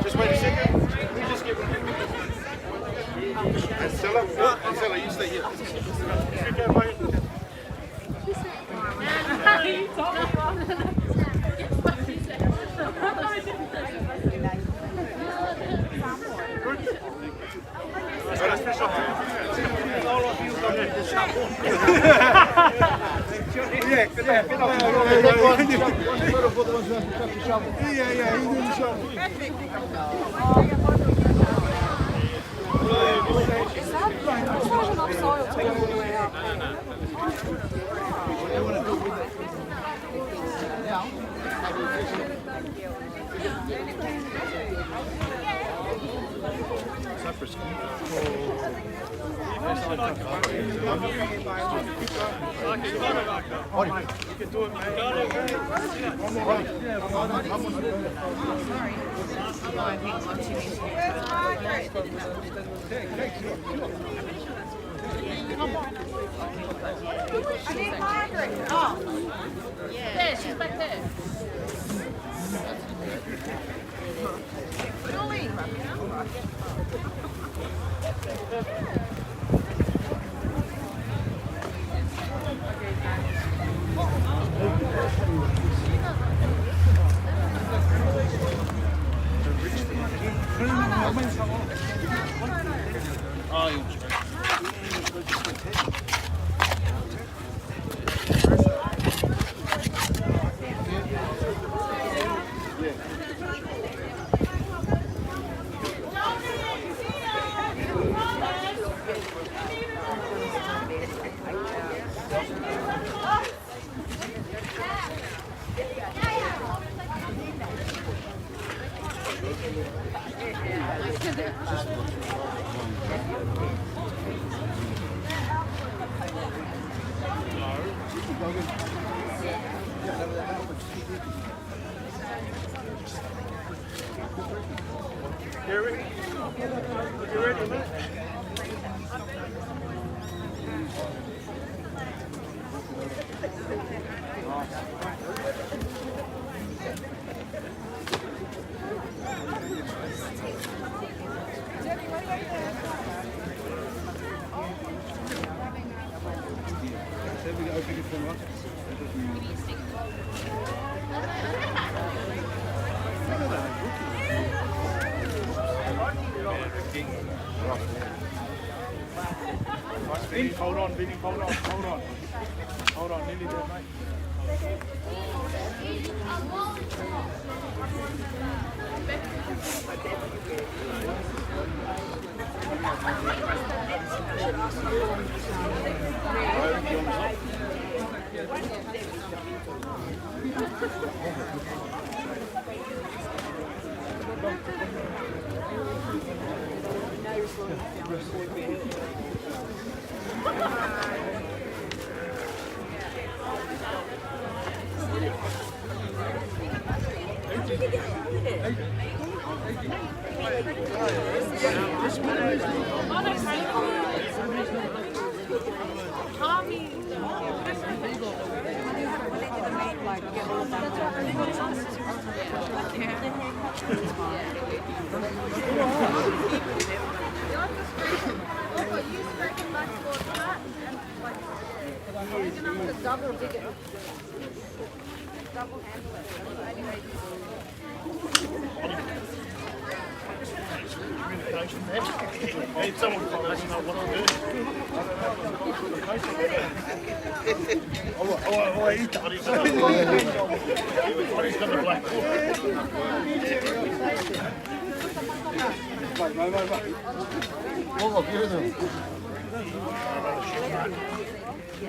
Just wait a second. We just get Stella, Stella, you stay here. Yeah, yeah, he did the shovel. Is that, it's not enough soil to go all the way up. I need Margaret. Oh. Yeah, she's back there. Julie. Gary, you ready, mate? Vinny, hold on, Vinny, hold on, hold on. Hold on, nearly there, mate.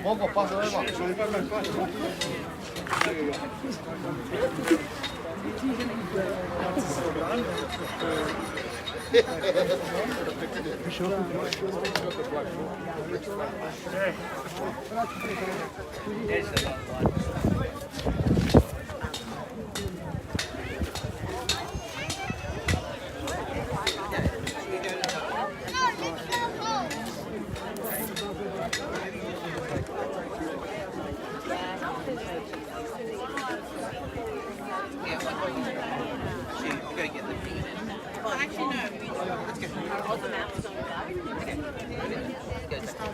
Moko, pasa leva.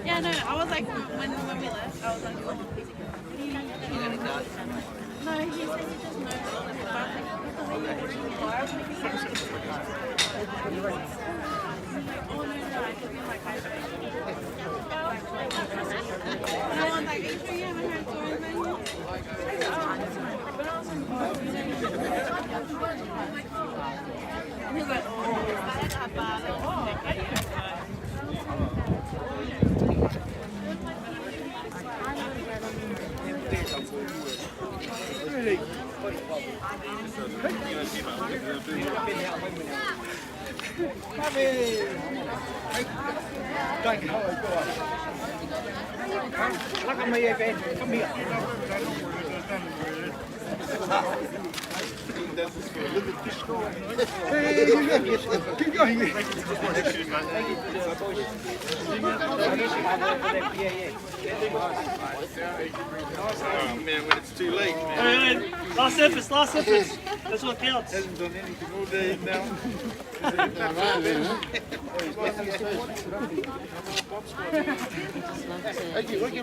Yeah, no, I was like, when, when we left, I was like, oh. No, he said he just knows all the stuff. Like, what the hell are you doing? Why are we making so much difference? Like, oh, no, no, I could be my cousin. And I was like, are you sure you haven't had Tori? Like, oh, that's fine. But I was like, oh. And he was like, oh, is that a bad? Keep going. Oh, man, when it's too late, man. Hey, hey, last efforts, last efforts. That's what counts. Hasn't done anything all day now. Thank you, thank you.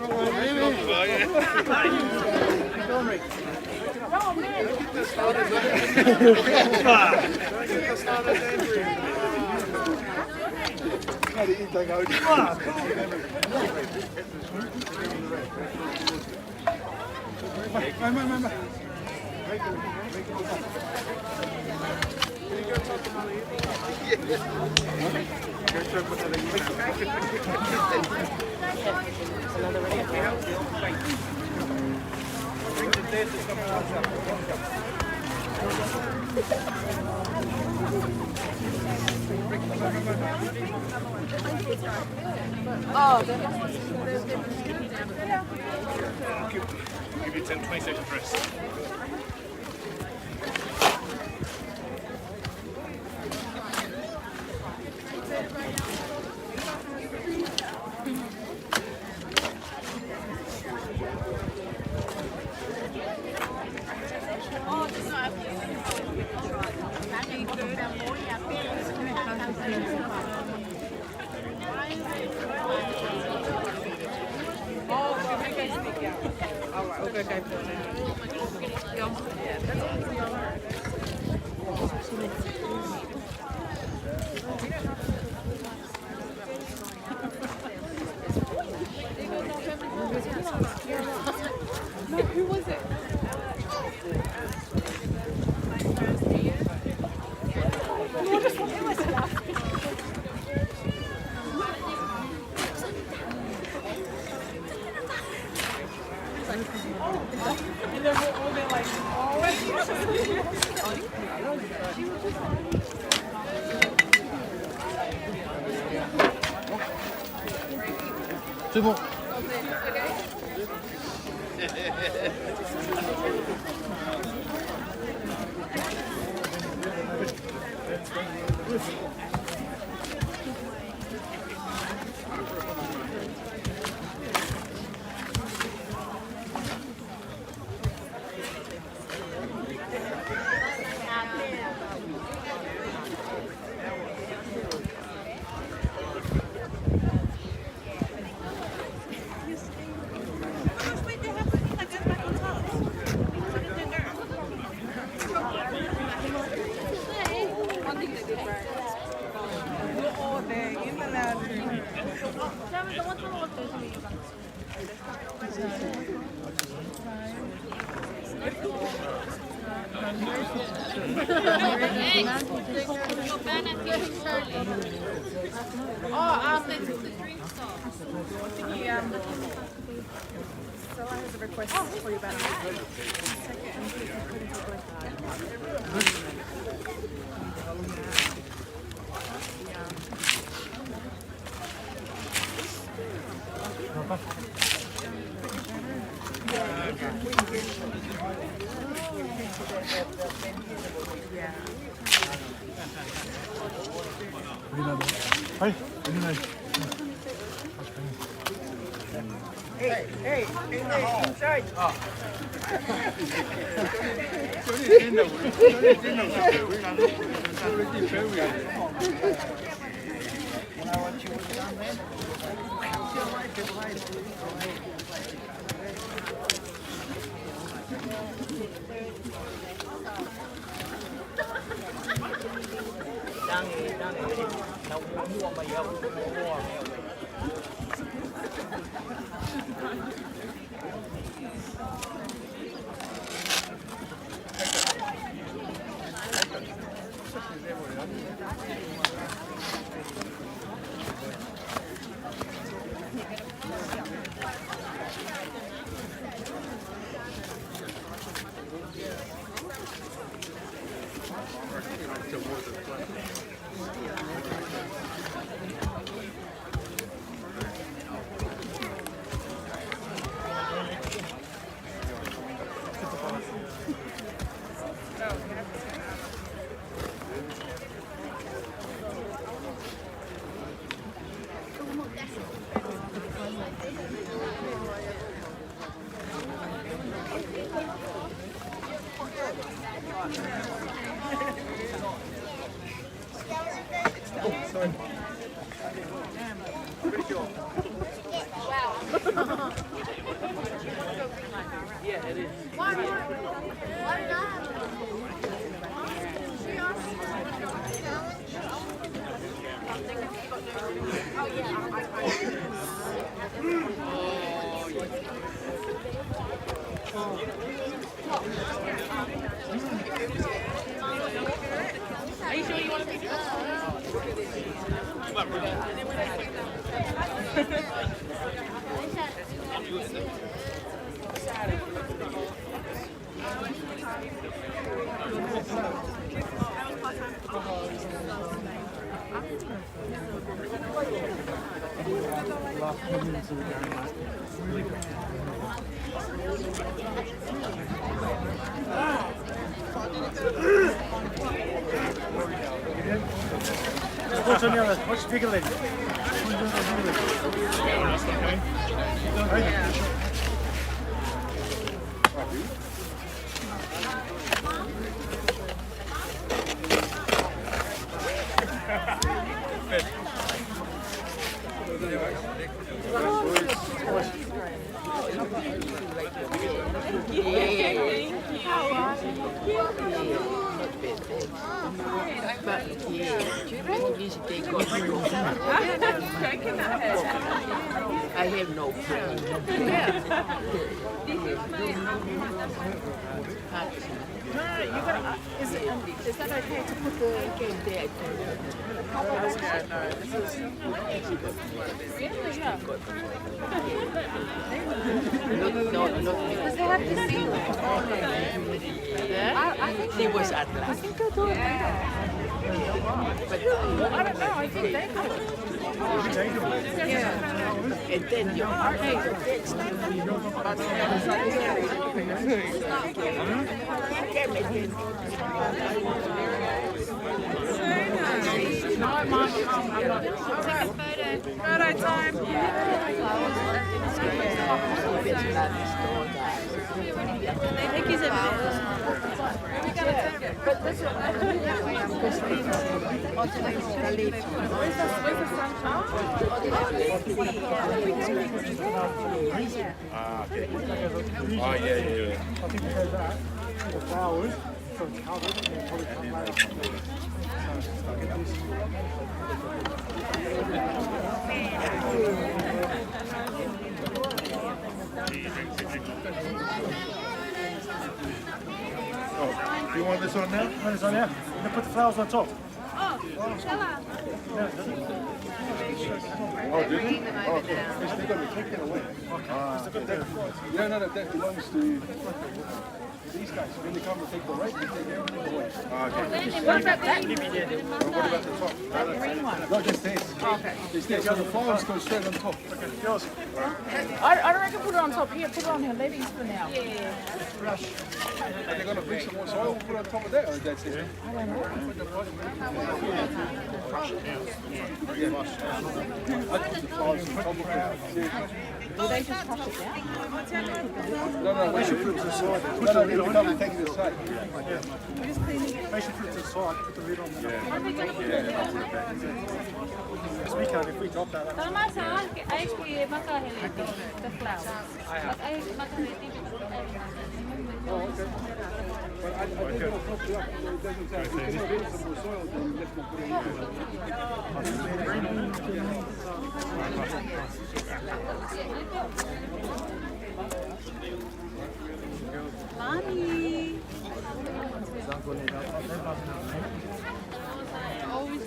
Oh, give you ten, twenty seconds rest. C'est bon. Oh, um, they took the drinks off. Yeah. Stella has a request for you about a second. Hey, hey, hey, hey, inside. What's on the other? What's bigger than? But, yeah, do you recognize that they got I have no problem. Yeah. This is my, um, No, no, you gotta, uh, is it, um, is that okay to put the game there? Really? Yeah. Look, no, look. Because they have the ceiling. Yeah? I, I think she was at last. I think they'll do it later. But I don't know. I think they could. Yeah. And then you are Photo time. Thank you, Zebedee. Where's the, where's the sun? Oh, Lindsay. Yeah, Lindsay. Ah, okay. Oh, yeah, yeah, yeah. I think because of that, the flowers, so it's covered, and it probably comes right up. So, it's like this. Want this on now? Want this on now? And then put the flowers on top. Oh, Stella. Oh, did he? Oh, okay. They got the cake away. Ah, okay. No, no, no, that belongs to these guys. When they come to take the rake, they take everything away. Ah, okay. What about that? What about the top? The green one. No, just this. Okay. It's this. So the flowers go straight on top. Okay, yours. I, I don't reckon put it on top here. Put it on her leggings for now. Yeah. Are they gonna bring some more soil and put on top of that, or that's it? I don't know. Will they just crush it down? No, no, we should put it to the side. Put the lid on. Take it aside. They should put it to the side. Put the lid on. Because we can't, if we drop that, that's... Tama sa, ai ki maka hele, the flowers. Oh, okay. But I, I didn't know how to, so it doesn't sound, we can put some more soil, then let's not put it in. Mommy. Always.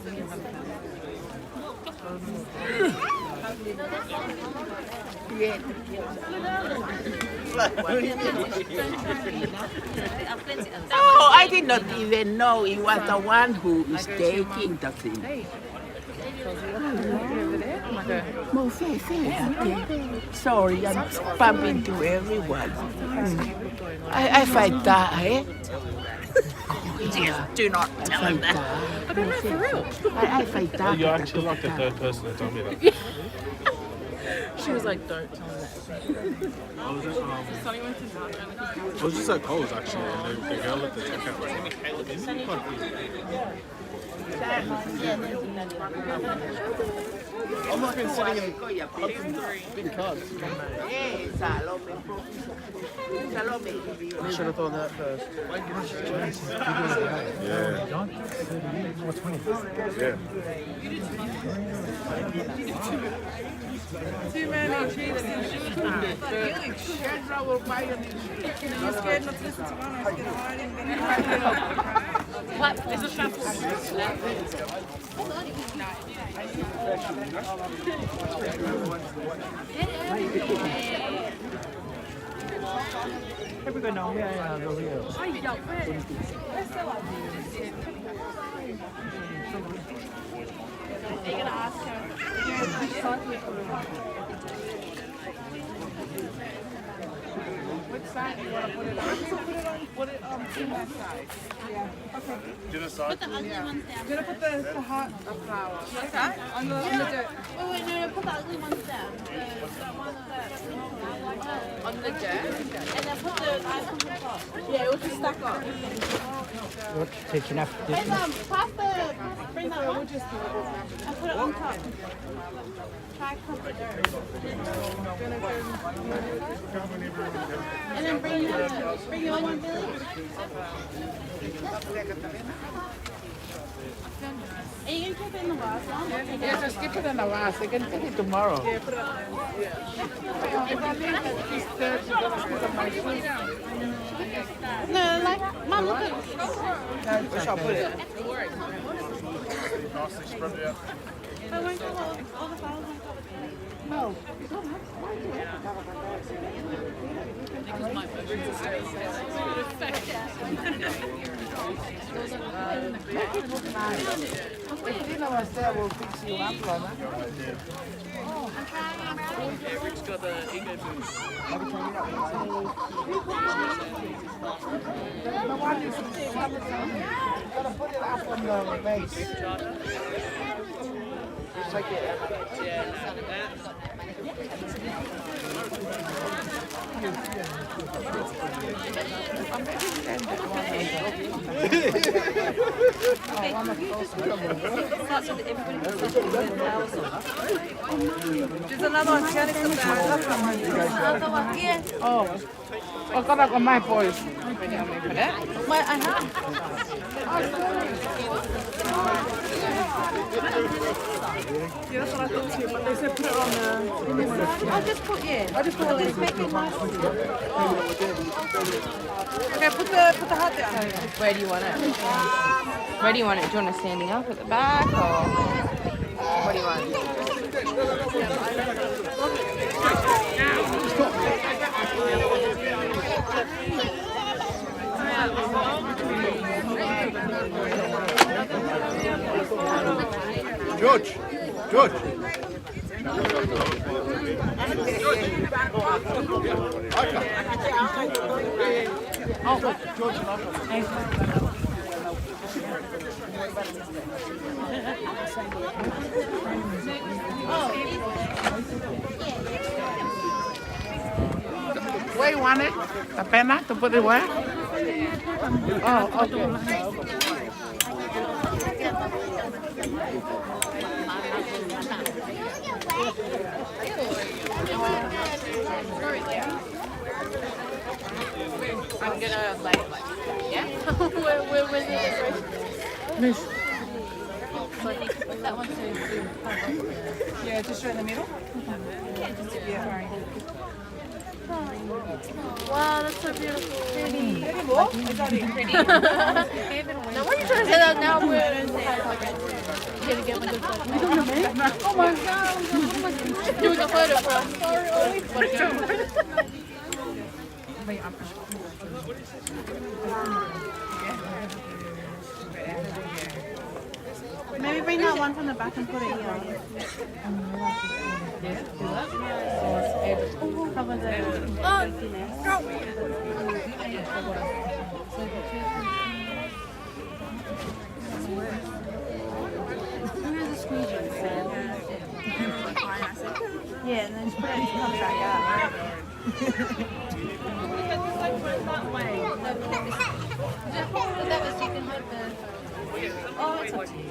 Oh, I did not even know he was the one who is taking the thing. Mo fe, fe, okay. Sorry, I'm bumping to everyone. Mm. I, I fight that, eh? Yeah, do not tell him that. But I'm not for real. I, I fight that. You're actually, like, the third person to tell me that. She was like, "Don't tell him that." I was at, um, I was just at Coles, actually, and the, the girl at the checkout was like, "Isn't it quite weird?" I've not been sitting in big cars. I should have thought that first. Yeah. Too many chips and sugar. Really, Shandra will buy you these chips. You're scared not to listen to Mama. She's gonna hide it. What? It's a shuffle. Are you gonna ask her? Which side do you wanna put it on? Put it on, put it, um, in that side. Yeah. Okay. Put the ugly ones down. You're gonna put the, the heart flower. What's that? On the, on the dirt. Wait, wait, no, no, put the ugly ones down. The, the one that, on the dirt. And then put the nice ones on top. Yeah, we'll just stack up. What? Take enough. And, um, pass the, bring that one. And put it on top. And then bring your, bring your one, Billy. Are you gonna keep it in the vase now? Yeah, just keep it in the vase. They can take it tomorrow. No, like, Mom, look at... Where should I put it? Nicely spread it out. I went to all, all the files and... No. Make it look nice. If Dina was there, we'll fix you up, brother. Yeah, we just got the ego boost. The one you should gotta put it up on the base. Take it. There's another one. Can I put that? Another one, yeah. Oh. What color are my boys? Well, I have. Yeah, that's what I thought too, but they said put it on the... I'll just put, yeah. I'll just put it, just make it nice. Okay, put the, put the hat down. Where do you want it? Where do you want it? Do you want it standing up at the back, or what do you want? George, George. Where you want it? The pena to put it where? Oh, okay. I'm gonna like, yeah. Where, where, where's the other side? This. That one's so good. Yeah, just right in the middle. Yeah, just, yeah. Wow, that's so beautiful. Pretty. Pretty. Now, why are you trying to say that now? We're gonna get my good photo. Oh my God. Do the photo for us. Sorry. Maybe bring that one from the back and put it here. Cover the emptiness. Where's the squeegee? Yeah, and then just put it in the back out. Oh, it's up to you.